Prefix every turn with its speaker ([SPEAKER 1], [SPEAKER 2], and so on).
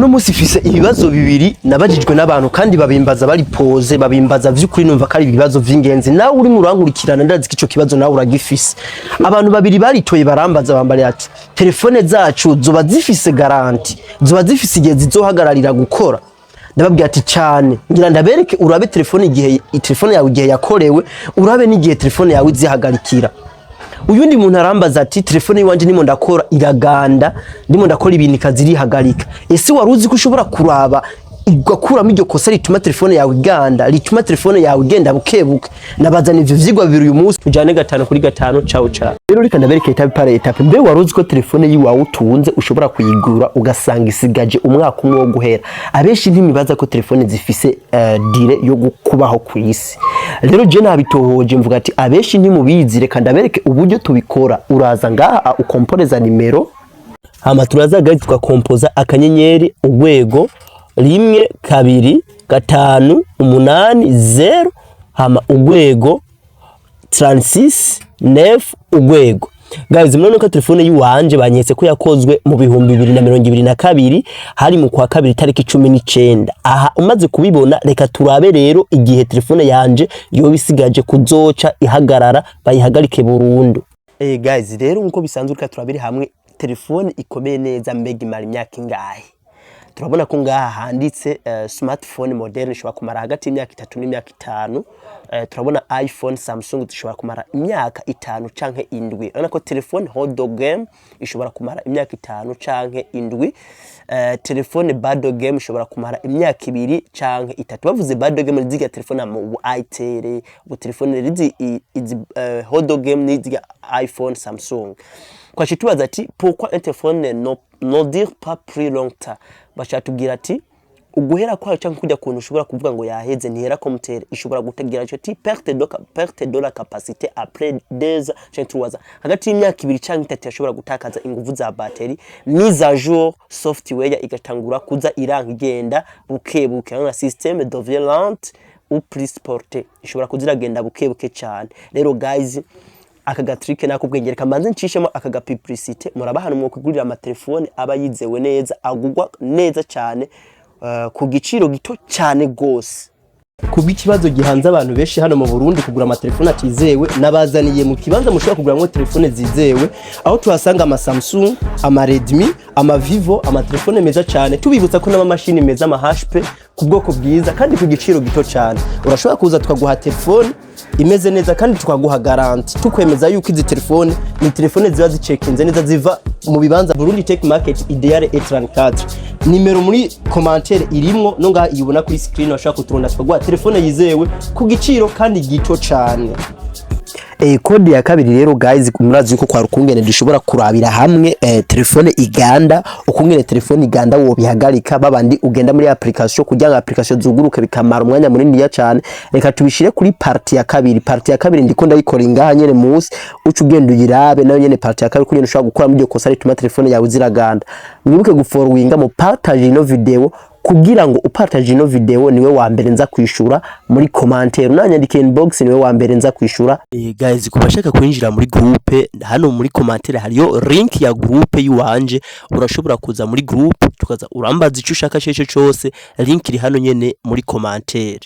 [SPEAKER 1] Uno munsi mfise ibibazo bibiri nabajijwe n'abantu, kandi babimbaza bari posé, babimbaza vy'ukuri. Numva ko ari ibibazo vy'ingenzi. Nawe uri murankurikirana, ndazi ko ico kibazo nawe uragifise. Abantu babiri baritoye barambaza, bambariye ati: "Telefone zacu zoba zifise garantie? Zoba zifise igihe zizohagararira gukora?" Ndababwira ati: "Cyane." Ngira ndabereke, urabe telefone igihe, telefone yawe igihe yakorewe, urabe n'igihe telefone yawe izihagarikira. Uyundi muntu arambaza ati: "Telefone yiwanje ndimo ndakora iraganda, ndimo ndakora ibintu ikazirihagarika. Ese wari uzi ko ushobora kuraba ugakuramo iryo kosa rituma telefone yawe iganda, rituma telefone yawe igenda bukebuke?" Nabazana ivyo vyigwa bibiri uyu munsi, tujane gatanu kuri gatanu. Ciao ciao. Rero reka ndabereke étape par étape. Mbe wari uzi ko telefone yiwawe utunze ushobora kuyigura ugasanga isigaje umwaka umwe wo guhera? Abenshi ntimibaza ko telefone zifise durée yo kubaho ku isi. Rero je nabitohoje, mvuga ati: "Abenshi ntimubizi, reka ndabereke uburyo tubikora." Uraza ngaha, ukomporeza nimero, hama turaza guys, tugakompoza *#1258#369#. Guys, murabona ko telefone yiwanje banyetse ko yakozwe mu 2022, hari mu kwa kabiri, tariki 19. Aha umaze kubibona, reka turabe rero igihe telefone yanje yoba isigaje kuzoca ihagarara, bayihagarike burundu. Guys, rero nkuko bisanzwe, reka turabire hamwe telefone ikomeye neza. Mbega imara imyaka ingahe? Turabona ko ngaha handitse smartphone moderne ishobora kumara hagati y'imyaka 3 n'imyaka 5. Turabona iPhone, Samsung zishobora kumara imyaka 5 canke 7. Urabona ko telefone haut de gamme ishobora kumara imyaka 5 canke 7. Telefone bas de gamme ishobora kumara imyaka 2 canke 3. Bavuze bas de gamme, ziga telefone mu itel, ubu telefone rizi izi haut de gamme ni ziga iPhone, Samsung. Kwaci tubaza ati: "Pourquoi un téléphone ne dure pas plus longtemps?" Bacatubwira ati uguhera kwayo cyangwa kujya kuntu ushobora kuvuga ngo yaheze, ntihera comme telle, ishobora gutegira icyo ti perte de la capacité après 2 ans cyangwa 3 ans. Hagati y'imyaka 2 cyangwa 3 yashobora gutakaza inguvu za batterie. Mise à jour software igatangura kuza iranga, igenda buke buke, na système devient lente ou plus porté, ishobora kuza iragenda buke buke cyane. Rero guys, aka ga truc nakubwenge, reka mbanze ncishemo aka ga publicité. Muraba hano mwokwigurira amatelefone aba yizewe neza, agugwa neza cyane, ku giciro gito cyane gose. Kubw'ikibazo gihanze abantu benshi hano mu Burundi, kugura amatelefone atizewe, nabazaniye mu kibanza mushobora kuguramwo telefone zizewe, aho tuhasanga ama Samsung, ama Redmi, ama Vivo, amatelefone meza cyane. Tubibutsa ko n'amamashini meza, ama HP, ku bwoko bwiza kandi ku giciro gito cyane. Urashobora kuza tukaguha telefone imeze neza kandi tukaguha garantie, tukwemeza yuko izi telefone ni telefone ziba zicekinze neza, ziva mu bibanza Burundi Tech Market, Ideal E34. Nimero muri commentaire irimwo, no ngaha iyibona kuri screen, washaka kuturunda tukaguha telefone yizewe ku giciro kandi gito cyane. Code ya kabiri rero guys, murazi yuko kwa rukungene dushobora kurabira hamwe telefone iganda, ukungene telefone iganda wobihagarika, babandi ugenda muri application kugira ngo application zuguruke bikamara umwanya munini cyane. Reka tubishire kuri partie ya kabiri. Partie ya kabiri ndiko ndayikora ingaha nyene munsi, uca ugenda uyirabe nayo nyene partie ya kabiri, kugira ushobora gukora muri iryo kosa rituma telefone yawe ziraganda. Mwibuke gufollowinga, mu partage ino video, kugira ngo upartage ino video niwe wa mbere nza kwishura muri commentaire. Unanyandikiye inbox, niwe wa mbere nza kwishura. Guys, ku bashaka kwinjira muri groupe, hano muri commentaire hariyo link ya groupe yiwanje. Urashobora kuza muri groupe, tukaza urambaza icyo ushaka cece cose. Link iri hano nyene muri commentaire.